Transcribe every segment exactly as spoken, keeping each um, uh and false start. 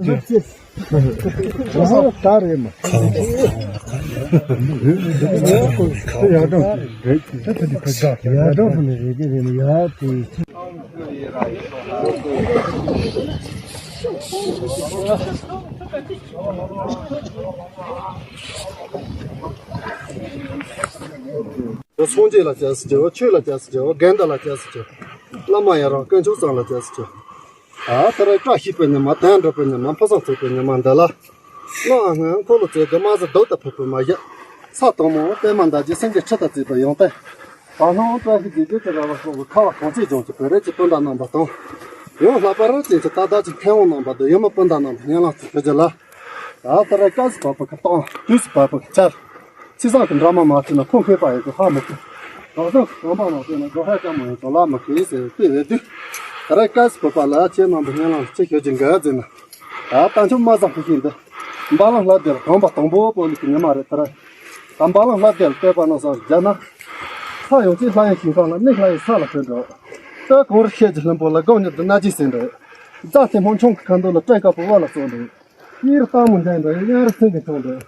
ད་རེད་མ། ཡ་གྲངས་ཡ་གྲངས་ནས་རེད་གི་རེད་ནི་ཡ་དེ། སངས་རྒྱས་ལ་སྐྱབས་སུ་མཆིའོ། ཆོས་ལ་སྐྱབས་སུ་མཆིའོ། དགོན་སྡེ་ལ་སྐྱབས་སུ་མཆིའོ། བླ་མ་ཡི་རང་དཀོན་མཆོག་གསུམ་ལ་སྐྱབས་སུ་མཆིའོ། ཨ་ད་རེས་བཀྲ་ཤིས་པའི་ཉི་མ། དོན་འགྲུབ་པའི་ཉི་མ། ཕུན་སུམ་ཚོགས་པའི་ཉི་མ་འདི་ལ། སྣང་བ་སྔོན་འཁོར་ལོ་བཅས་ཀྱི་དམག་ཟིལ་རྡུལ་དུ་ཕུབ་པའི་མ་གཞི། ས་དང་མོ་པད་མ་འདབ་བརྒྱད་སེང་གེའི་ཁྲི་དང་བཅས་པའི་ཡོན་ཏན། བར་སྣང་བཀྲ་ཤིས་རྗེ་བདུད་ཀྱི་ར་བ་སོགས་ཀྱི་ཁ་བ་གངས་ཅན་ལྗོངས་ཀྱི་བོད་རིགས་ཀྱི་སྤུན་ཟླ་རྣམ་པ་དང་། ཡང་ལྷག་པར་ཅན་གྱི་ད་ལྟ་ཅིག་མཁས་དབང་རྣམ་པ་དང་ཡུལ་མི་སྤུན་ཟླ་རྣམ་པ་སྙན་ལམ་གྱི་བོད་ཀྱི་ལ། ད་ལྟ་ར་སྐབས་སུ་བབ་པའི་གི་སྟོང་དུས་སུ་བབ་པའི་གི་ཆར། ཚེས་བཟང་གི་འདྲ་མ་མ་བྱས་ན་ཁོང་མཁས་པ་ཡོད་དུ་ཧ་མི་གོ། རང་བཟང་གི་གོམ་པ་མ་བྱས་ན་སྒོ་ཧ་ཅང་མ་ཡོང་དོ་ལ་མི་ཁེལ་ཟེར་བའི་དཔེ་རེད་དུས། ད་རེས་སྐབས་སུ་བབ་པ་ལ་ཁྱེད་རྣམ་པ་སྙན་ལམ་ཅི་ཞུ་རྒྱུ་འགའ་ཟེར་ན། ད་ལྟ་ཆུ་དམག་བཟང་ཕུལ་ཞིང་འདི། འབའ་ལང་ལྷ་སྡེ་ལ་གོམ་པ་དང་པོ་སྤོ་ལུགས་ཀྱི་ཉི་མ་རེད་ད་རེས། ད་འབའ་ལང་ལྷ་སྡེ་ལ་བལྟས་པ་ན་བཟང་རྒྱ་ན། ས་ཡོང་ཅིག་ལྷ་ཡི་ཞིང་ཁམས་ལ་གནས་ལྷ་ཡི་ས་ལ་ཕེབས་འགྲོ། ལྟོས་གངས་རི་ཤེལ་གྱི་ལྷུན་པོ་ལ་སྒང་ཉི་ཟླ་སྣ་བརྒྱའི་ཟེར་འདྲ། རྫ་ཐེམ་ཕོ་མཆོང་གི་ཁ་མདོ་ལ་སྤྲིན་དཀར་པོ་བ་ལ་སོགས་འདྲ། གཡས་རུ་སྟག་མོ་འཇའ་འདྲ་གཡོན་རུ་སེང་གེ་མཆོང་འདྲ།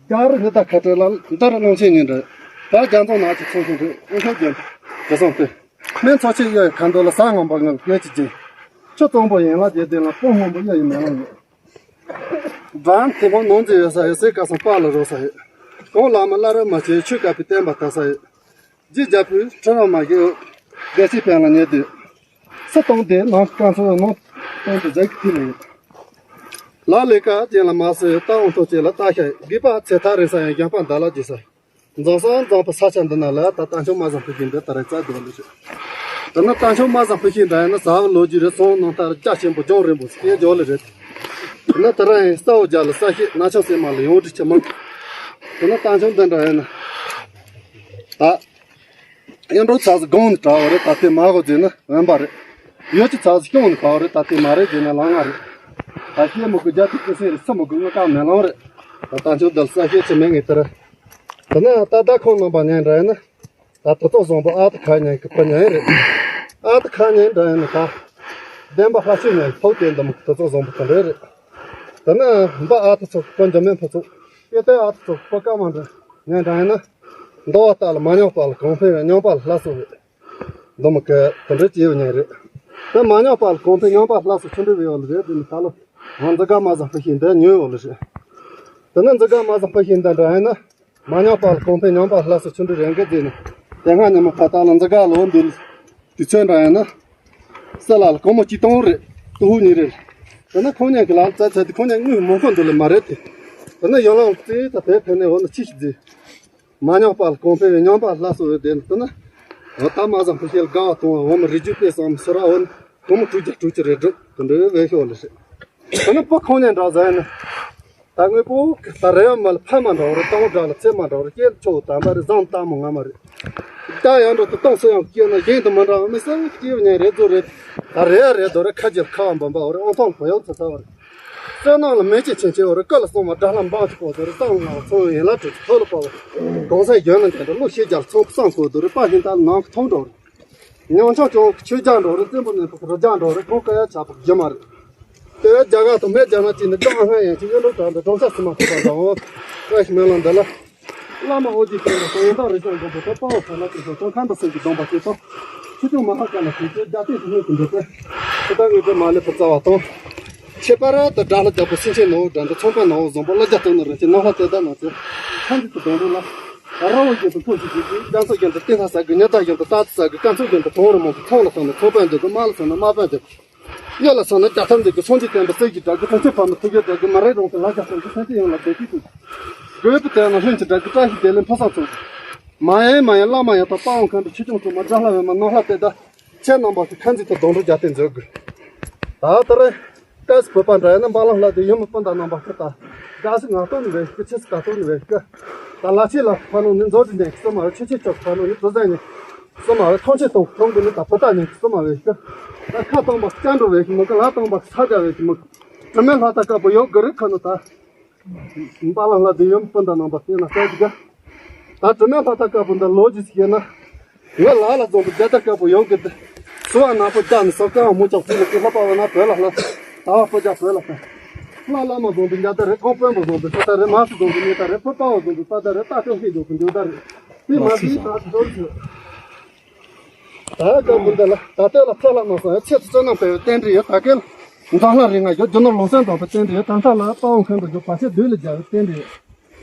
རྒྱ་རུ་ཉི་ཟླ་ཁ་བྲལ་ལ་འདི་རུ་གླང་ཆེན་ཉིན་འདྲ། བར་རྒྱ་མཚོ་ནགས་ཀྱི་ཚོང་ཁང་འདྲ་དབུ་ཤོག་རྒྱན་དུ་བཟང་སྟེ། སྨན་མཚོ་ཆེ་གཡུ་ཡི་ཁ་མདོ་ལ་ཟངས་ངམ་པ་ངམ་གོས་ཀྱི་རྗེས། ཆུ་གཙང་པོ་ཡན་ལག་བརྒྱད་ལྡན་ལ་སྤང་སྔོན་པོ་གཡུ་ཡི་མེ་ལོང་ཡོད། འགྲམ་ཐེམ་ཕོ་ནོར་རྫས་ཡོད་ས་ཡོད། སེ་ཀ་སང་པ་ལ་རོ་ས་ཡོད། གོང་བླ་མ་བླ་རབས་མ་བྱེད་ཆོས་བཀའ་པའི་བསྟན་པ་དར་ས་ཡོད། རྗེ་རྒྱལ་པོའི་ཁྲི་རབས་མ་བཞེས་སྡེ་སྲིད་ཕན་ལ་ཉེ་དུས། སུ་གཏོང་དེ་ནང་གི་ཀ་མཚོ་ནང་གཏོང་དུ་ཟེག་ཐིལ་ཡོད། ལ་ལས་ཀ་ཅན་ལ་མ་སོས་ལྟ་འོང་ཐོག་ཅན་ལ་ལྟ་ཤ་ཡོད། དགོས་པ་ཚེ་ཐག་རིང་ས་ཡང་གཞན་པ་འདའ་ལ་རྗེས་ས་ཡོད། འཛམ་ས་འཛམ་པའི་ས་ཆ་འདི་ན་ལ་ད་རྟ་མཆོག་དམག་བཟང་ཕུལ་ཞིང་འདི་ལྟར་རྩ་རྒྱག་ལེ་རེད། ད་ནི་རྟ་མཆོག་དམག་བཟང་ཕུལ་ཞིང་འདྲ་ཡིན་ན་ཟ་བ་ལོ་རྒྱུས་རེད། སོང་ནང་ལྟར་རྒྱ་ཆེན་པོ་ལྗོངས་རིང་པོ་སྐད་རྒྱག་ལེ་རེད། ད་ནི་ད་ར་ཡིན་ས་འོ་རྒྱ་ལ་ས་ཤེད་ན་ཆང་སེ་མ་ལ་ཡོང་འདྲི་ཆེ་མང་། ད་ནི་རྟ་མཆོག་འདི་འདྲ་ཡིན་ན་ད་ཡིན་འགྲོ་ཚ་ཟི་གང་ནས་གྲགས་བ་རེད། ད་དེ་མ་གོ་ཟེར་ན་དབེན་པ་རེད། ཡོད་ཀྱི་ཚ་ཟི་སྐྱོང་ནས་གྲགས་བ་རེད། ད་དེ་མ་རེད་ཟེར་ན་ལང་ང་རེད། ད་ཤེད་མོ་གི་རྒྱ་ཐིག་ཀི་སེ་རེད། སུ་མོ་གི་དངུལ་ཀ་མེ་ལོང་རེད། ད་རྟ་མཆོག་འདི་ལ་ས་ཤེད་ཆེ་མེད་ངེས་དེ་རེད། ད་ནི་ད་ད་ཁོང་རྣམ་པ་ཉན་འདྲ་ཡིན་ན། ད་དུ་ཚོགས་བཟང་པོ་ཨ་ཏི་ཁ་ཉན་གི་པ་ཉན་རེད། ཨ་ཏི་ཁ་ཉན་འདྲ་ཡིན་ན་ད། བདེན་པ་ལྷ་ཆོས་ཉན་ཕོག་དེ་འདི་མོ་དུ་ཚོགས་བཟང་པོ་དེ་འདྲ་རེད། ད་ནི་འབའ་ཨ་ཏི་ཚོགས་པ་འཇམ་མེན་ཕོ་ཚོགས། ཨེ་ཏེ་ཨ་ཏི་ཚོགས་པ་ཀ་མ་འདྲ་ཉན་འདྲ་ཡིན་ན། འདོ་བ་ལྟ་ལ་མ་ཉོག་པ་ལ་གོང་འཕེལ་བའི་སྙོམས་པ་ལ་ལྷ་སོ་བས། འདི་མོ་གི་དེ་འདྲ་སྐྱེས་ཡོད་ཉན་རེད། ད་མ་ཉོག་པ་ལ་གོང་འཕེལ་སྙོམས་པ་ལ་ལྷ་སོ་ཆུ་འདྲ་བའི་འོག་ལ་རེད། དེ་ནི་ད་ལོ་ང་འཛི་ག་མ་བཟང་ཕུལ་ཞིང་འདི་ཉོས་འོག་ལ་རེད། དེ་ནི་འཛི་ག་མ་བཟང་ཕུལ་ཞིང་འདི་འདྲ་ཡིན་ན། མ་ཉམས་པ་ལ་གོང་འཕེལ་ཉམས་པ་ལ་སོགས་ཆུ་འབྲུ་རེ་འགའ་བརྩིས་ནས་དེ་སྔ་ཉིན་མོ་ཕ་ཐག་ལ་འཛི་ག་ལོ་འདི་དུས་ཚོད་འདྲ་ཡིན་ན། སི་ལ་ལ་སྒོར་མོ་གཅིག་སྟོང་རེད། ཏུ་ཧུ་གཉིས་རེད། དེ་ན་ཁོང་ཉིད་ཀྱི་ལ་ལ་བཙལ་ཚད་དེ་ཁོང་ཉིད་དངུལ་མང་པོ་འདུག་ལེ་མ་རེད་དེ། དེ་ན་ཡང་ལང་རྩེ་ད་དེ་ཕན་ནས་འོ་ན་ཅི་ཞིག་བརྩིས། མ་ཉམས་པ་ལ་གོང་འཕེལ་བའི་ཉམས་པ་ལ་སོགས་བའི་དེ་ན་དེ་ན། འོ་ད་མ་བཟང་ཕུ་ཤེལ་དགའ་བ་གཏོང་བ་འོ་མ་རི་རྒྱུད་དཔེ་བསམ་སོ་ར་འོ་ན་སྒོར་མོ་དྲུག་བརྒྱ་དྲུག་ཅུ་རེ་སྒྲུབ་དེ་འདྲའི་བས་ཤོག་ལེ་རེད། དེ་ན་ཕུ་ཁོང་ཉིད་འདྲ་ཟ་ཡིན་ན། ད་དངོས་པོ་ད་རེ་བ་མ་ལ་ཕ་མ་འདྲ་བོ་རེད། སྟོང་འདྲ་ལ་ཚེ་མ་འདྲ་བོ་རེད། སྐྱེས་ཆོག་དམ་པ་རེད། བཟང་དམ་མོ་ང་མ་རེད། ད་ཡང་འགྲོ་དུ་སྟོང་སུ་ཡང་སྐྱེས་ན་གཞན་དུ་མི་འདྲ་བ་མི་སེར་སྐྱེས་ཉན་རེད་ཚོ་རེད། ད་རེ་ཡ་རེད་དོ་རེད། ཁ་རྒྱབ་ཁ་བ་འབམ་པ་བོ་རེད། ཨང་ཐོང་བོ་ཡོག་ཚ་ཚ་བ་རེད། བསོད་ནམས་ལ་མེ་ལྕེ་ཆེན་ཆེ་བོ་རེད། སྐུ་ལ་སོང་བ་དགྲ་ལྷ་འབངས་ཀྱི་སྐོར་དོ་རེད། སང་ལ་ཚོང་ཡན་ལ་གྲུབ་ཀྱི་ཐོ་ལ་པ་བོ་རེད། གོང་ས་གཞོན་ནུ་འདྲ་འདྲ་བློ་ཤེས་རྒྱལ་ཚོང་བསམ་སྐོར་དོ་རེད། པ་ཉིན་ད་ལ་ནང་གི་ཐོང་འགྲོ་རེད། ཉང་ཆང་ཅོག་ཆོས་རྒྱག་འགྲོ་རེད། བཙན་པོ་ནས་ཕོག་རི་རྒྱག་འགྲོ་རེད། ཁོང་སྐད་ཡ་ཆ་ཕོག་རྒྱུ་མ་རེད། དེ་རྒྱ་གར་དང་སྨད་རྒྱ་ནག་ཅིག་ནས་ཀྱང་ཨ་ཧ་ཡན་ཆི་གཡོན་འགྲོ་གྲགས་འདི་སྒྲོམ་ཆ་སི་མ་ཐུབ་པ་འདྲ་འོ། བཀྲ་ཤིས་སྨོན་ལམ་འདི་ལ། བླ་མ་ཨོ་རྒྱན་དེ་ལ་སོ་ཡོན་བདག་རི་ཅང་དགོན་པ་དང་དཔའ་བོ་ཕོ་ལ་དེ་ཚོ་ཙོང་ཁ་འདི་སེམས་ཀྱི་སྡོམ་པ་སྐྱེས་དང་། ཆོས་སྐྱོང་མ་ཧ་ཀ་ལ་ཞུགས་ཏེ་རྒྱ་སྟེང་དུ་སྣོད་དུ་འདོད་པས། ཁོ་ད་ངེས་པའི་མ་ལུས་པ་རྩ་བ་དང་། ཁྱད་པར་དུ་དགྲ་ལྷ་རྒྱལ་པོ་སེང་ཆེན་ནོར་བུ་དགྲ་འདུལ་ཚོང་དཔོན་ནོར་བུ་བཟང་པོ་གླུ་རྒྱལ་སྟོན་ནོར་རིན་ཆེན་ནོར་ལྷ་དེ་དག་ནང་ཚེ། ཐམས་ཅད་དུ་སྡོང་གྲོགས་ལ། ར་བ་རྒྱན་དུ་མཐོ་ཞིང་གྱེས་ཀྱི། རྒྱ་མཚོ་རྒྱན་དུ་ཏིང་ལྷ་ས་གི། ཉི་ཟླ་རྒྱན་དུ་རྟ་དུ་ས་གི། སྐམ་ཚོགས་རྒྱན་དུ་བོང་རི་མང་པོ། ཚོང་ལ་སོང་ན་ཚོང་དཔོན་འདོད་གི། དམག་ལ་སོང་ན་དམག་དཔོན་འདོད་གི། གཡུལ་ལ་སོང་ན་རྒྱ་ཐམ་འདོད་གི། སངས་རྒྱས་བསྟན་པ་གསེར་གྱི་དྲ་གི། དོན་ཆེན་ཕ་མ་ཐུགས་རྗེ་དྲ་གི། མ་རིག་རང་དུ་ལ་རྒྱ་སོང་གི། སེམས་ཅན་ཡོངས་ལ་བདེ་སྐྱིད་ཕུལ་གི། དགོས་པའི་དོན་ལ་ལྷུན་གྱིས་དྲ་གི། བཀྲ་ཤིས་བདེ་ལེགས་ཕུན་སུམ་ཚོགས་གི། མ་ཡེངས་མ་ཡེངས་བླ་མ་ཡང་དང་། དཔའ་བོ་མཁའ་འགྲོ་ཆོས་སྐྱོང་སྲུང་མ། དགྲ་ལྷ་བེར་མ་ནོར་ལྷ་དེ་དག་ཁྱེད་རྣམ་པ་ཚོ་ཁ་འཛིན་དུ་སྡོང་གྲོགས་རྒྱ་སྟེང་འཛུལ་དགོས། ད་ལྟར་སྐབས་སུ་བབ་པ་འདྲ་ཡིན་ན། འབའ་ལང་ལྷ་སྡེ་ཡུལ་མི་སྤུན་ཟླ་རྣམ་པ་ཁྱེད་ད་དགའ་སུ་ང་སྟོན་ནི་བས་ཀི། ཆེ་སུ་ག་སྟོན་ནི་བས་ཀི། ད་ལ་ཆེ་ལ་ཕ་ནོ་ནི་མཛོ་དྲི་ནས་སུ་མ་བས། ཆེ་ཆེ་ཆོག་ཕ་ནོ་ནི་དུ་ཟན་ནི་སུ་མ་བས། ཐོང་ཆེ་ཐོང་ཐོང་གི་ནི་ད་ཕུ་ཐག་ནི་སུ་མ་བས་ཀི། ད་ཁ་སྟོང་པ་སྐྱ་འགྲོ་བས་ཀི་མི་ཀི། ལ་སྟོང་པ་ས་རྒྱ་བས་ཀི་མི་ཀི། དྲི་མེད་ལྷ་ཐག་དཀར་པོ་ཡོད་གི་རི་ཁ་ནི་ད། འབའ་ལང་ལྷ་སྡེ་ཡུལ་སྤུན་ཟླ་རྣམ་པ་བལྟས་ན་སྐད་ཅིག་ག། ད་དྲི་མེད་ལྷ་ཐག་དཀར་པོ་འདི་ལོ་རྒྱུས་ཤིག་ཡིན་ན། ང་ལ་ལ་རྫོང་དུ་རྒྱ་ཐག་དཀར་པོ་ཡོང་གི་འདི། སུ་བ་ནག་པོ་རྒྱ་ནི་སོ་ཀ་བ་མུ་ཅག་ཚུལ་ལ་ཀི། ལྷ་པ་བ་ན་བོད་ལ་ལྷ། ད་བ་སྤུ་རྒྱ་བོད་ལ་ལྷ། ལྷ་བླ་མ་བཟང་པོའི་མཇལ་དར་རེད། གོང་དཔོན་པོ་བཟང་པོའི་ཚོགས་དར་རེད། མ་སྲུ་བཟང་པོའི་གནས་དར་རེད། ཕུ་པའོ་བཟང་པོའི་ཚོགས་དར་རེད། རྟ་ཁྲོམ་སྐད་རྒྱག་པའི་མཇལ་དར་རེད། དེ་མ་ཟིན་ད་དུ་ཟེར། ད་ལྟ་བུ་འདི་ལ་ད་ལྟ་ལ་ཚེ་ལྷ་མ་སོང་ཡ་ཚེ་ཚུ་བསོད་ནམས་སྤེལ་བའི་རྟེན་འབྲེལ་ཡོད། ད་གིན་འཛམ་ལྷ་རིགས་ལྔ་ཡོད། རྒྱུ་ནོར་ལོངས་སྤྱོད་འདོད་པའི་རྟེན་འབྲེལ་ཡོད། ད་ལྟ་ལ་དཔའ་བོ་མཁན་པོ་ཡོད། བར་ཆད་བདུད་ལས་རྒྱལ་བའི་རྟེན་འབྲེལ་ཡོད།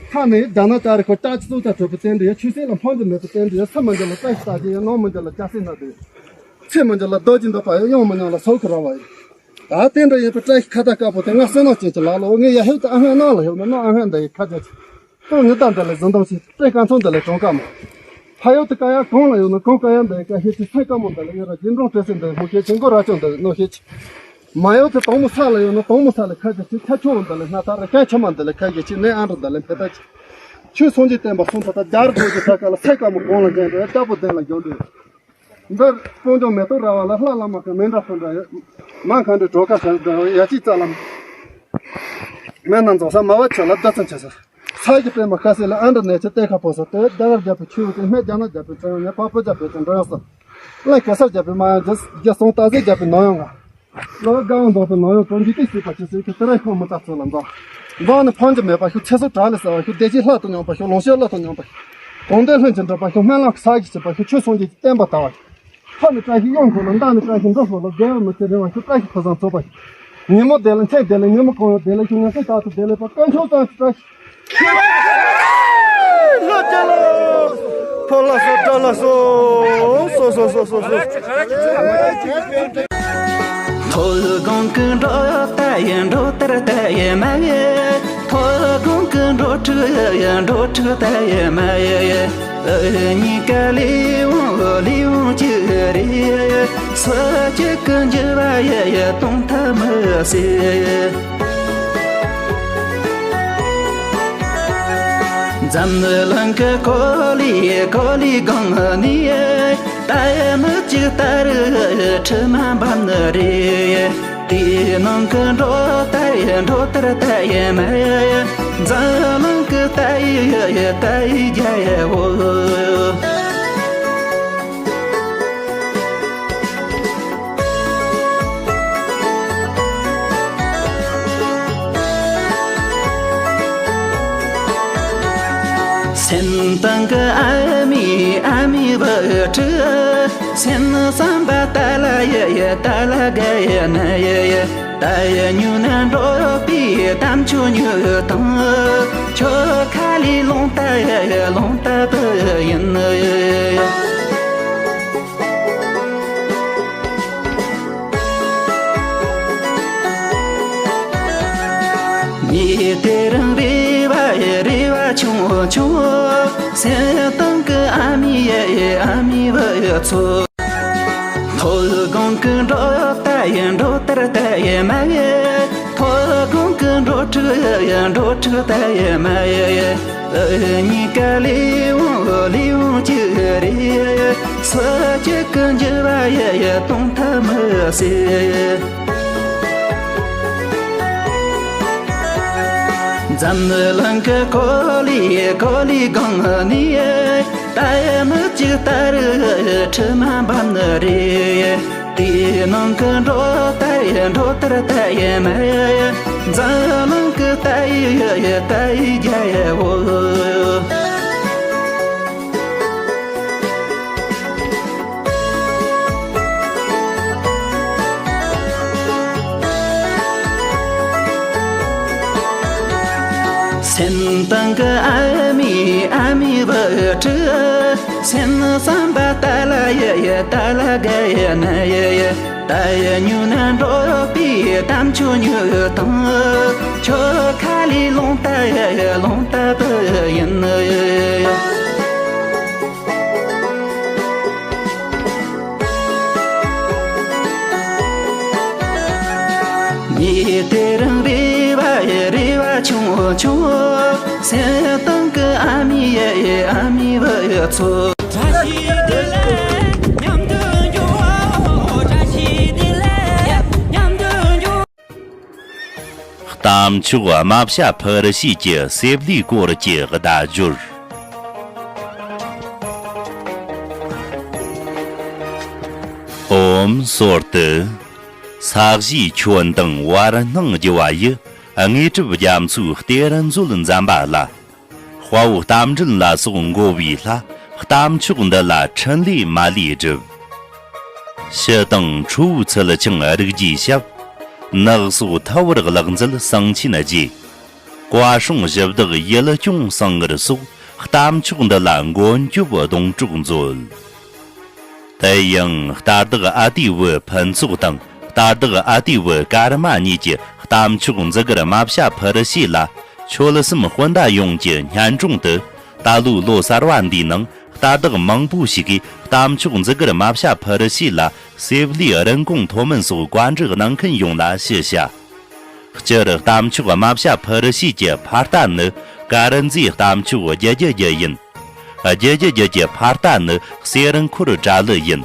ཐ་ན་རྒྱ་ནག་ལྕགས་རི་ཁོ་ལྕགས་ཀྱི་གཙུག་ལག་གྲུབ་པའི་རྟེན་འབྲེལ་ཡོད། ཆོས་སྲིད་ལ་འཕོ་འགྱུར་མེད་པའི་རྟེན་འབྲེལ་ཡོད། སུ་མི་འགྱུར་ལ་བཀྲ་ཤིས་རྟགས་ཅན་ཡོད། ནོར་མི་འགྱུར་ལ་རྒྱལ་སྲིད་སྣ་བདུན། ཚེ་མི་འགྱུར་ལ་རྡོ་རྗེ་འདོད་པ་ཡོད། གཡང་མི་འགྱུར་ལ་ཟོ་ཁུ་ར་བ་ཡོད། ད་རྟེན་འབྲེལ་ཡིན་པའི་བཀྲ་ཤིས་ཁ་བཏགས་དཀར་པོ་དེ་ང་བསོད་ནམས་ཅན་གྱི་ལག་ལ་འོ། ངས་ཡ་ཧེབ་ཏུ་ཨ་སྔོན་ནང་ལ་ཡོད་ན་ནང་ཨ་སྔོན་འདི་ཡི་ཁ་རྒྱ་ཆེ། ཏང་ཉི་ཟླ་འདི་ལ་གཟི་མདངས་ཆེ། སྤྲིན་དཀར་མཚོ་འདི་ལ་གྲོང་དཀར་མོ། ཕ་ཡུལ་དུ་དཀར་ཡག་གང་ལ་ཡོད་ན་གང་དཀར་ཡག་འདི་ཡི་དཀར་ཤེས་ཆེ། སེམས་དཀར་མོ་འདི་ལ་ཡོད་ར་རྒྱུན་འབྲོང་བྲེ་སེར་འདི་ལ་སྨུག་ཤེས་ཆེ། མགོ་ར་ཅོ་འདི་ལ་རྣོ་ཤེས་ཆེ། མ་ཡུལ་དུ་དྭངས་མོ་ས་ལ་ཡོད་ན་དྭངས་མོ་ས་ལ་ཁ་རྒྱ་ཆེ། ཁ་ཆུང་བ་འདི་ལ་སྣ་ཐག་ར། ཁ་ཆེ་མ་འདི་ལ་ཁ་རྒྱ་ཆེ། ནས་ཨ་འབྲུ་འདི་ལ་འཕེལ་ཐག་ཆེ། ཆོས་སངས་རྒྱས་བསྟན་པ་སྲུང་ཐག་ད་རྒྱལ་རབས་རྡོ་རྗེ་ས་ཁ་ལ་སེམས་དཀར་མོ་གང་ལ་འགན་འདྲ་ལྟ་བུ་ལྡན་ལ་འགྱོ་འདོད། འདིར་སྤུངས་ལྗོངས་མེ་ཏོག་ར་བ་ལ། ལྷ་བླ་མ་གི་མཎྜལ་ཕུལ་འདྲ་ཡོད། མ་མཁའ་འགྲོའི་གྲོ་ཁ་ཤར་འདྲ་ཡོད། ཡ་གཅིག་རྩ་ལམ་མེ་ནང་འཛོག་ས། མ་བ་ཆོས་ལ་བརྡ་མཚོན་ཆེ་ས། ས་གི་པད་མ་ཁ་ཟས་ལ། ཨ་འདྲ་ནས་ཆེ་གཏེར་ཁ་ཕོ་ས་དེ། རྒྱ་གར་རྒྱལ་པོའི་ཆོས་དེ། སྨད་རྒྱ་ནག་རྒྱལ་པོའི་བཙན་ཡོད་ནས། བ་སྤུ་རྒྱལ་པོའི་དེ་འགྲོ་ཡོང་ས། གླིང་གེ་སར་རྒྱལ་པོའི་མ་ཡང་རྒྱལ་རྒྱལ་སོང་། སྟག་གཟིག་རྒྱལ་པོའི་ནང་ཡོང་ང་། ལོ་དགའ་བ་འདོགས་པའི་ནང་ཡོང་གྲོང་འདི་ཏི་སི་པ་ཆེ་སོའི་ཁྱེད་དེ་ར་ཁོ་མི་ལྟ་ཚོད་ལ་འཛོག་འཛོག་ནི་ཕོན་གྱི་མེད་པ་ཤོག་ཚེ་སྲོག་དྲག་ལས་ཟ་བ་ཤོག་བདེ་སྐྱིད་ལྷ་དང་མཉམ་པ་ཤོག་ལོངས་སྤྱོད་ལྷ་དང་མཉམ་པ་ཤོག་གོང་འདྲ་ལྷུན་གྱིས་འགྲུབ་པ་ཤོག་སྨོན་ལམ་ས་གི་བྱེད་པ་ཤོག་ཆོས་སངས་རྒྱས་ཀྱི་བསྟན་པ་དར་བ་ཤོག་ཕ་ནི་བཀྲ་ཤིས་གཡང་འཁོར་ལོ། མདའ་ནི་བཀྲ་ཤིས་འགྲོ་སོགས་ལོ། རྒྱལ་བ་མི་ཚེ་རིང་བ་ཤོག་བཀྲ་ཤིས་ཕུན་སུམ་ཚོགས་པ་ཤོག་ཉིན་མོ་བདེ་ལ་མཚན་བདེ་ལ། ཉིན་མོ་གང་ཡོང་བདེ་ལ་ཤོག་ཉིན་མཚན་རྟག་ཏུ་བདེ་ལེགས་པ། དཀོན་མཆོག་གཙང་ཞིང་བཀྲ་ཤིས། ལོ་བརྒྱ་ལོ། ཕོ་ལ་སོ་བྲ་ལ་སོ། སོ་སོ་སོ་སོ་སོ། མཐོ་སྒང་གི་འབྲོག་ལྟ་ཡི་འབྲོག་དར་ལྟ་ཡི་མ་ཡི། མཐོ་སྒང་གི་འབྲོག་ཕྲུག་ཡི་འབྲོག་ཕྲུག་ལྟ་ཡི་མ་ཡི། འུ་གཉིས་ཀ་ལས་འོང་ལས་འོང་གཅིག་རེད། སུ་གཅིག་གི་འགྱུར་བ་ཡི་ཡི་གཏོང་ཐབས་མི་སྲིད། འཛམ་གླིང་གི་གོ་ལའི་གོ་ལའི་སྒང་ནས། ལྟ་ཡི་མི་གཅིག་ལྟ་རུ་ཁྲི་མ་འབབ་ནི་རེད། དེའི་ནང་གི་འབྲོག་ལྟ་ཡི་འབྲོག་དར་ལྟ་ཡི་མ་ཡི། འཛམ་གླིང་གི་ལྟ་ཡི་ཡི་ལྟ་ཡི་རྒྱལ་བོ། སེམས་གཏིང་གི་ཨ་མའི་ཨ་མའི་བུ་ཕྲུག་སེམས་བསམ་པ་ལྟ་ལ་ཡི་ཡི་ལྟ་ལ་དགའ་ཡི་ན་ཡི་ཡི། ལྟ་ཡི་ཉུལ་ན་འབྲོག་པའི་གཏམ་ཆོས་ཉུལ་དང་། ཁྱོད་ཁ་ལས་ལོང་ལྟ་ཡི་ཡི་ལོང་ལྟ་བུ་ཡིན་ནི། ངས་དེ་རིང་རེ་བ་ཡི་རེ་བ་ཆུང་ཆུང་། སེམས་གཏིང་གི་ཨ་མའི་ཡི་ཨ་མའི་བུ་ཚོ། མཐོ་སྒང་གི་འབྲོག་ལྟ་ཡི་འབྲོག་དར་ལྟ་ཡི་མ་ཡི། མཐོ་སྒང་གི་འབྲོག་ཕྲུག་ཡི་འབྲོག་ཕྲུག་ལྟ་ཡི་མ་ཡི། འུ་གཉིས་ཀ་ལས་འོང་ལས་འོང་གཅིག་རེད། སུ་གཅིག་གི་འགྱུར་བ་ཡི་ཡི་གཏོང་ཐབས་མི་སྲིད། འཛམ་གླིང་གི་གོ་ལའི་གོ་ལའི་སྒང་ནས། ལྟ་ཡི་མི་གཅིག་ལྟ་རུ་ཁྲི་མ་འབབ་ནི་རེད། དེའི་ནང་གི་འབྲོག་ལྟ་ཡི་འབྲོག་དར་ལྟ་ཡི་མ་ཡི། འཛམ་གླིང་གི་ལྟ་ཡི་ཡི་ལྟ་ཡི་རྒྱལ་བོ། སེམས་གཏིང་གི་ཨ་མའི་ཨ་མའི་བུ་ཕྲུག་སེམས་བསམ་པ་ལྟ་ལ་ཡི་ཡི་ལྟ་ལ་དགའ་ཡི་ན་ཡི་ཡི། ལྟ་ཡི་ཉུལ་ན་འབྲོག་པའི་གཏམ་ཆོས་ཉུལ་དང་། ཁྱོད་ཁ་ལས་ལོང་ལྟ་ཡི་ཡི་ལོང་ལྟ་བུ་ཡིན་ནི། ངས་དེ་རིང་རེ་བ་ཡི་རེ་བ་ཆུང་ཆུང་། སེམས་གཏིང་གི་ཨ་མའི་ཡི་ཨ་མའི་བུ་ཚོ། བཀྲ་ཤིས་བདེ་ལེགས་མཉམ་དུ་འགྱུར་བ། བཀྲ་ཤིས་བདེ་ལེགས་མཉམ་དུ་འགྱུར། རྟ་མཆོག་རྨ་བྱ་ཕུར་བྱེད་ཀྱི་སྲེད་ལུས་སྐོར་གྱི་བརྡ་སྦྱོར། ཨོཾ་སོར་ཏུ། ས་གཞིའི་ཁྱོན་དང་བར་སྣང་རྒྱུ་བ་ཡི། དངོས་གྲུབ་རྒྱ་མཚོའི་གཏེར་མཛོད་འཛོམས་པ་ལ། དཔའ་བོ་རྟ་མགྲིན་ལ་སོགས་འགོ་བའི་ལྷ། རྟ་མཆོག་འདི་ལ་འཕྲིན་ལས་མ་ལུས་བསྒྲུབས། ཕྱི་དང་ཁྲོ་བོའི་ཚུལ་འཆང་རིགས་རྒྱུད་ཞབས། ནག་སོགས་ཐལ་བར་ལག་མཛད་སེང་ཆེན་རྗེ། བཀའ་སྲུང་གཞི་བདག་ཡིད་སྐྱོང་གསང་སྔགས་སོགས། རྟ་མཆོག་འདི་ལ་མགོན་སྐྱོབ་སྡོང་གྲོགས་མཛོད། དེ་ཡང་རྟ་བདག་ཨ་ཏི་བུ་ཕུན་ཚོགས་དང་རྟ་བདག་ཨ་ཏི་བུ་ཀརྨ་གཉིས་ཀྱིས་རྟ་མཆོག་མཛུ་གུར་རྨ་བྱ་ཕུ་རུ་ཤི་ལ། ཆོལ་གསུམ་སྤུན་ཟླ་ཡོངས་ཀྱི་སྙན་སྒྲོན་དུ། ད་ལོའི་ལོ་གསར་བ་འདིའི་ནང་རྟ་བདག་མང་པོ་ཞིག་གིས་རྟ་མཆོག་མཛུ་གུར་རྨ་བྱ་ཕུ་རུ་ཤི་ལ་སེ་བློའི་རིན་གོང་མཐོ་དམན་སོགས་བཀའ་འདྲི་གནང་མཁན་ཡོངས་ལ་ཞུ་བྱ། སྤྱིར་རྟ་མཆོག་རྨ་བྱ་ཕུ་རུ་ཤི་གྱི་ཕ་རྟ་ནི་ཀ་རུ་མཛེས་རྟ་མཆོག་རྒྱུ་རྒྱུ་རྒྱུ་ཡིན། རྒྱུ་རྒྱུ་རྒྱུ་གྱི་ཕ་རྟ་ནི་གསེར་འཁོར་གྲྭ་ལི་ཡིན།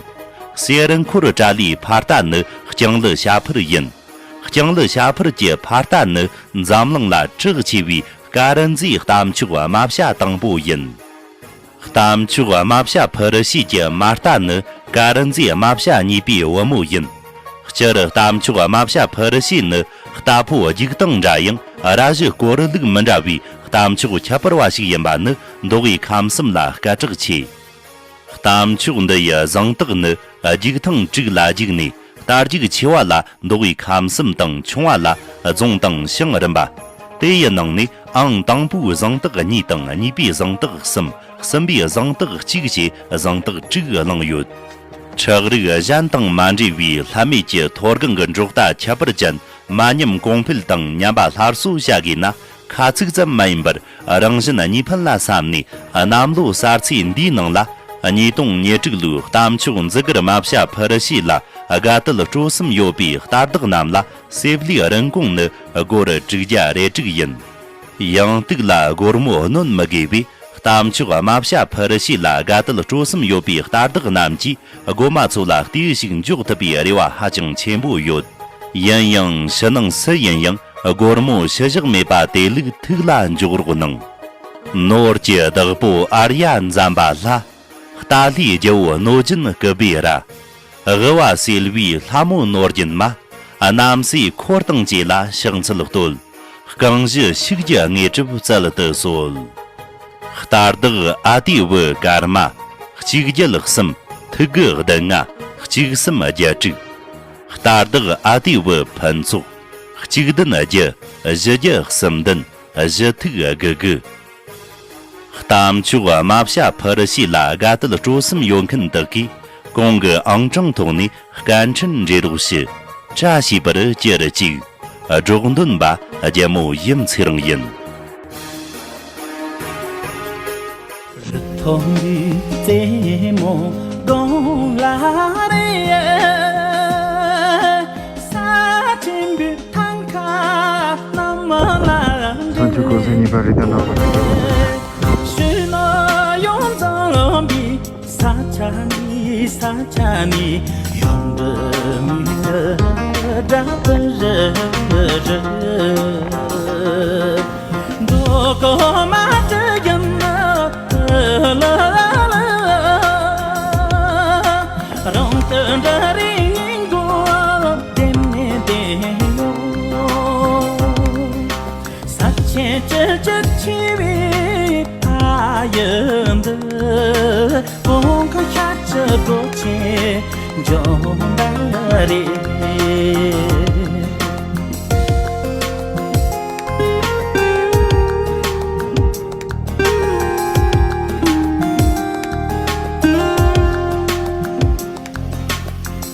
གསེར་འཁོར་གྲྭ་ལིའི་ཕ་རྟ་ནི་ལྕང་ལི་བྱ་ཕུར་ཡིན། ལྕང་ལི་བྱ་ཕུར་གྱི་ཕ་རྟ་ནི་འཛམ་གླིང་ལ་གྲགས་ཆེ་བའི་ཀ་རུ་མཛེས་རྟ་མཆོག་རྨ་བྱ་དང་པོ་ཡིན། རྟ་མཆོག་རྨ་བྱ་ཕུ་རུ་ཤི་གྱི་མ་རྟ་ནི་ཀ་རུ་མཛེས་རྨ་བྱ་གཉིས་པའི་བུ་མོ་ཡིན། སྤྱིར་རྟ་མཆོག་རྨ་བྱ་ཕུ་རུ་ཤི་ནི་རྟ་ཕོ་རྒྱུག་སྟངས་འདྲ་ཡང་རྭ་བཞི་སྐོར་ལུགས་མི་འདྲ་བའི་རྟ་མཆོག་ཁྱད་པར་བ་ཞིག་ཡིན་པ་ནི་མདོ་དབུས་ཁམས་གསུམ་ལ་སྐད་གྲགས་ཆེ། རྟ་མཆོག་འདི་ཡི་གཟེངས་རྟགས་ནི་རྒྱུག་ཐེངས་དྲུག་ལ་རྒྱུག་ནས། རྟ་རྒྱུག་ཆེ་བ་ལ་མདོ་དབུས་ཁམས་གསུམ་དང་ཆུང་བ་ལ་རྫོང་དང་ཞིང་རིམ་པ། དེ་ཡི་ནང་ནས་ཨང་དང་པོའི་གཟེངས་རྟགས་གཉིས་དང་། གཉིས་པའི་གཟེངས་རྟགས་གསུམ། གསུམ་པའི་གཟེངས་རྟགས་གཅིག་བཅས་གཟེངས་རྟགས་དྲུག་བླངས་ཡོད། ཁྲག་རིགས་གཞན་དང་མ་འདྲེས་པའི་ལྷད་མེད་ཀྱི་མཐོ་སྒང་གི་འབྲོག་རྟ་ཁྱད་པར་ཅན། མ་ཉམས་གོང་འཕེལ་དང་ཉམས་པ་སླར་གསོ་བྱ་དགོས་ན། ཁ་ཚིག་ཙམ་མ་ཡིན་པར་རང་བཞིན་གཉིས་ཕན་ལ་བསམ་ནས། གནམ་ལོ་གསར་ཚེས་འདིའི་ནང་ལ་ཉིས་སྟོང་ཉེར་དྲུག་ལོའི་རྟ་མཆོག་མཛུ་གུར་རྨ་བྱ་ཕུ་རུ་ཤི་ལ་དགའ་དད་སྤྲོ་སེམས་ཡོད་པའི་རྟ་བདག་རྣམས་ལ་སེ་བློའི་རིན་གོང་ནི་སྒོར་དྲུག་བརྒྱ་རེ་དྲུག་ཡིན། ཡང་ཏིག་ལ་སྒོར་མོ་གནོད་མི་དགོས་པས། རྟ་མཆོག་རྨ་བྱ་ཕུ་རུ་ཤི་ལ་དགའ་དད་སྤྲོ་སེམས་ཡོད་པའི་རྟ་བདག་རྣམས་ཀྱིས་རྒོད་མ་ཚོ་ལ་ལྟོས་ཤིག་འཇོག་ཐུབ་པའི་རེ་བ་ཧ་ཅང་ཆེན་པོ་ཡོད། ཡིན་ཡང་ཕྱི་ནང་སུ་ཡིན་ཡང་སྒོར་མོ་ཞུ་བཞག་མེད་པ་དེ་ལུགས་ཐུགས་ལ་འཇོག་རོགས་གནང་། ནོར་གྱི་བདག་པོ་ཨར་ཡ་འཛམ་པ་ལྷ། རྟ་ལྷའི་རྒྱལ་པོ་གནོད་སྦྱིན་ཀུ་བེ་ར། དབུལ་བ་སེལ་བའི་ལྷ་མོ་ནོར་རྒྱུན་མ། རྣམ་སྲས་འཁོར་དང་བཅས་ལ་ཕྱག་འཚལ་བསྟོད། རྐང་བཞི་ཤུགས་ཀྱི་དངོས་གྲུབ་སྩལ་དུ་གསོལ། རྟ་བདག་ཨ་ཏི་བུ་ཀརྨ། གཅིག་བརྒྱད་གསུམ། ཐུགས་ཀྱི་གདུང་ལྔ། གཅིག་གསུམ་བརྒྱད་དྲུག། རྟ་བདག་ཨ་ཏི་བུ་ཕུན་ཚོགས། གཅིག་བདུན་བརྒྱད། བཞི་བརྒྱད་གསུམ་བདུན། བཞི་ཐུག་དགུ་དགུ། རྟ་མཆོག་རྨ་བྱ་ཕུ་རུ་ཤི་ལ་དགའ་དད་སྤྲོ་སེམས་ཡོད་མཁན་དག་གིས་གོང་གི་ཨང་གྲངས་ཐོག་ནས་སྐད་འཕྲིན་འབྲེལ་རོགས་ཞུ། བཀྲ་ཤིས་པར་གྱུར་ཅིག། སྒྲོག་འདོན་པ་རྒྱལ་མོ་ཡུམ་ཚེ་རིང་ཡིན། རི་མཐོན་པོའི་རྩེ་མོ་དགུང་ལ་རེ། ས་ཆེན་པོའི་ཐང་ཁ་ནམ་ལ་ཚོན་ཆུ་གོ་ས་གཉིས་པ་རི་དྭགས་ནགས་པ། ཤུལ་ནས་ཡོངས་འཛོམས་པའི་ས་ཆ་ནས། ས་ཆ་ནས་ཡོང་འབུལ་མི་དག་སྒྲ་དུ་རུ་རུ། འགྲོ་གོ་མ་དྲི་ཡིན་ལ་ལ་ལ། རང་དུ་འདྲ་རེ་སྙིང་གོ་ལྡེམ་ནས་བསྡད་ཡོད། ས་ཆེན་བཅུ་གཅིག་ཆེ་བའི་ཕ་ཡུལ་འདི། ཀོང་ཁ་ཤར་གྱི་རྡོ་ཆེན་ལྗོངས་ལྟར་རེད།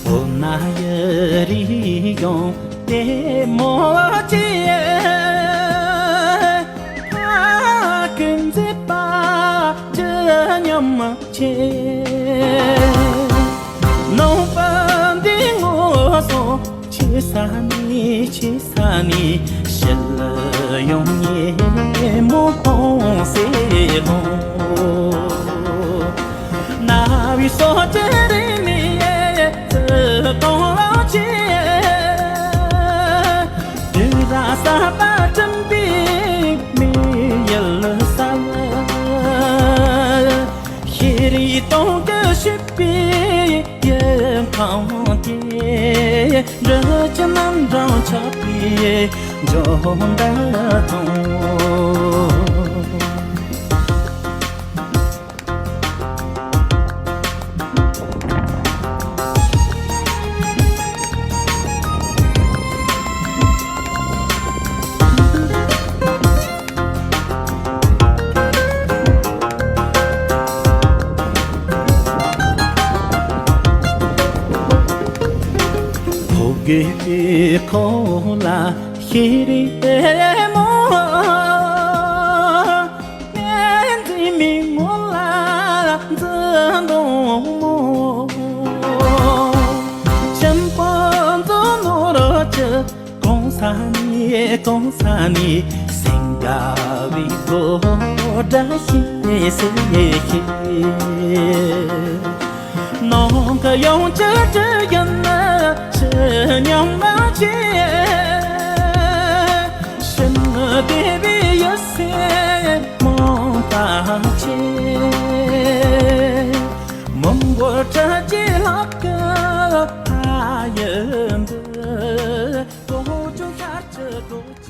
ལོ་ན་ཡི་རིག་ཡོང་ལྟད་མོ་ཆེ། ཕ་གི་མཛེས་པ་ཇི་སྙམ་ཆེ། ནང་པ་འདི་ངོ་སོ་ཆེ་ས་ནས་ཆེ་ས་ནས་ཞི་ལི་ཡོང་ཉེ་མོ་ཧོང་སེ་ཧོང་། ན་བའི་སོ་ཅི་རེ་མི་ཡེ་ཚི་གཏོང་ལོ་ཆེ། དུས་ར་ས་པ་བསྐྲུན་པའི་མི་ཡུལ་ས་ལ། ཤེས་རིག་གཏོང་རྒྱུ་ཞིག་པའི་ཡུལ་ཁང་དེ། འབྲི་ཆུ་རྣམ་གྲངས་ཆགས་པའི་ ཅོ་འདྲ་དང་། ཕོ་རྒས་པའི་ཁོག་ལ་ཤེས་རིག་ལྟད་མོ། ངན་འཛིན་མི་ངོ་ལ་འཛིན་གདུང་མོ། ཆེན་པོ་མཛོ་ནོར་གྱི་གོང་ས་ནས་གོང་ས་ནས་སེང་གེ་བའི་གོ་སྒྲ་ཤེས་སེ་ཤེས། ནང་གི་ཡང་ཅི་ཅི་ཡིན་ན་ཕྱི་སྙིང་མ་བྱེད། ཕྱི་ནི་བདེ་བའི་ཡུལ་སེམས་མང་ལྟ་ཆེ། མི་འབོར་དྲ་རྒྱའི་ལྷག་གི་ཕ་ཡུལ་འདི། གོ་ཅུང་ཤར་གྱི་གྲོགས།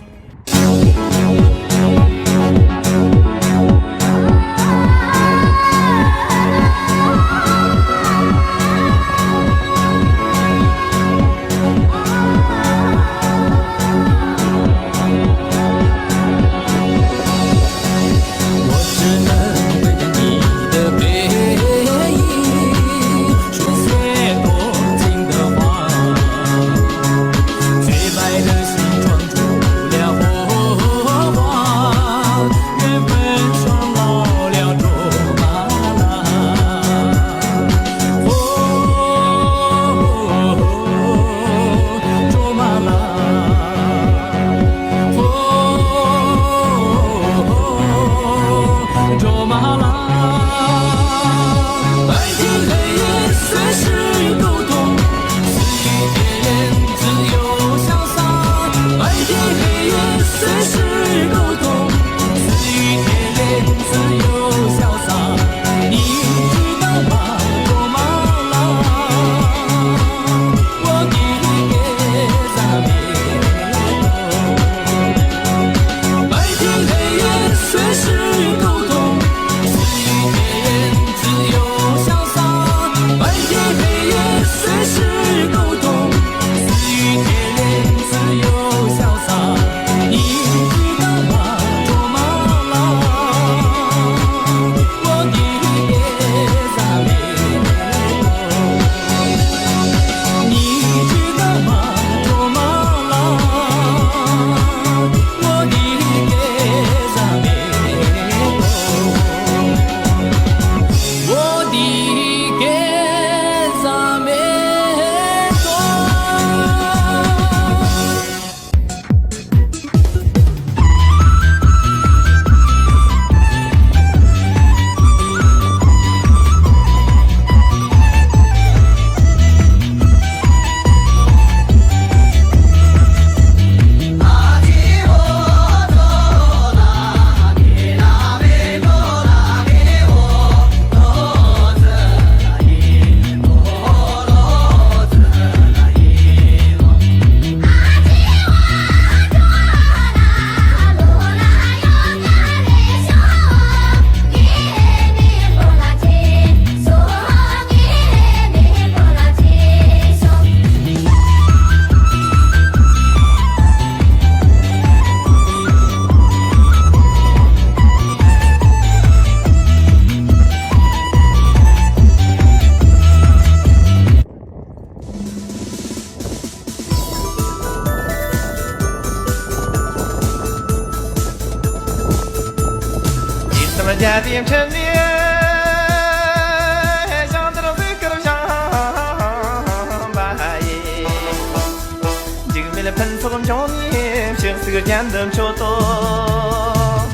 འཇིགས་མེད་ཕུན་ཚོགས་འབྱུང་གནས། ཕྱག་འཚལ་རྒྱ་མཚོའི་མཆོད་བསྟོད།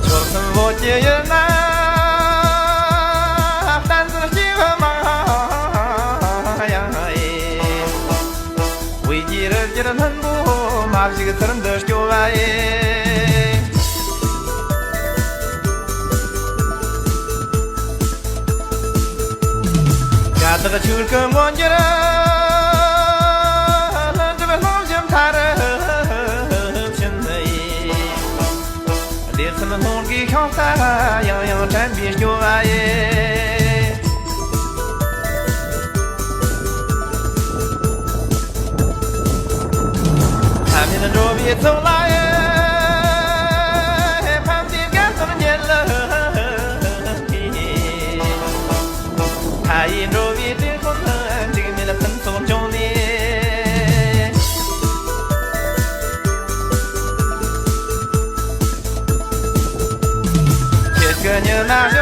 ཕྱོགས་གསུམ་བོད་ཀྱི་ཡུལ་ན། བསྟན་འཛིན་སྐྱེས་བུ་མང་ཡང་ཡིན། དབུས་ཀྱི་རི་རྒྱལ་ལྷུན་པོ་མ་བཞུགས་ཚུལ་འདི་སྐྱོ་བ་ཡིན། བཀའ་ བདག་ཆོས་སྐུ་མངོན་གྱུར། ལྷུན་གྲུབ་རླུང་བཞིན་མཐའ་རུ་ཕྱིན་ནས། བདེ་གསུམ་སྣང་གི་ཤོག་ལྟ་ཡང་ཡང་དྲན་པའི་སྐྱོ་བ་ཡི། ཐ་མལ་འགྲོ་བའི་ཚོགས་ལ་ཡི། ཕན་བདེའི་དགའ་སྟོན་ཉིད་ལ་འདུད། མཐའ་ཡས་འགྲོ་བའི་བཀྲེས་སྐོམ་ལ། འཇིགས་མེད་ཕུན་ཚོགས་འབྱུང་ནས། ཁྱེད་ཀྱི་ཉི་མ་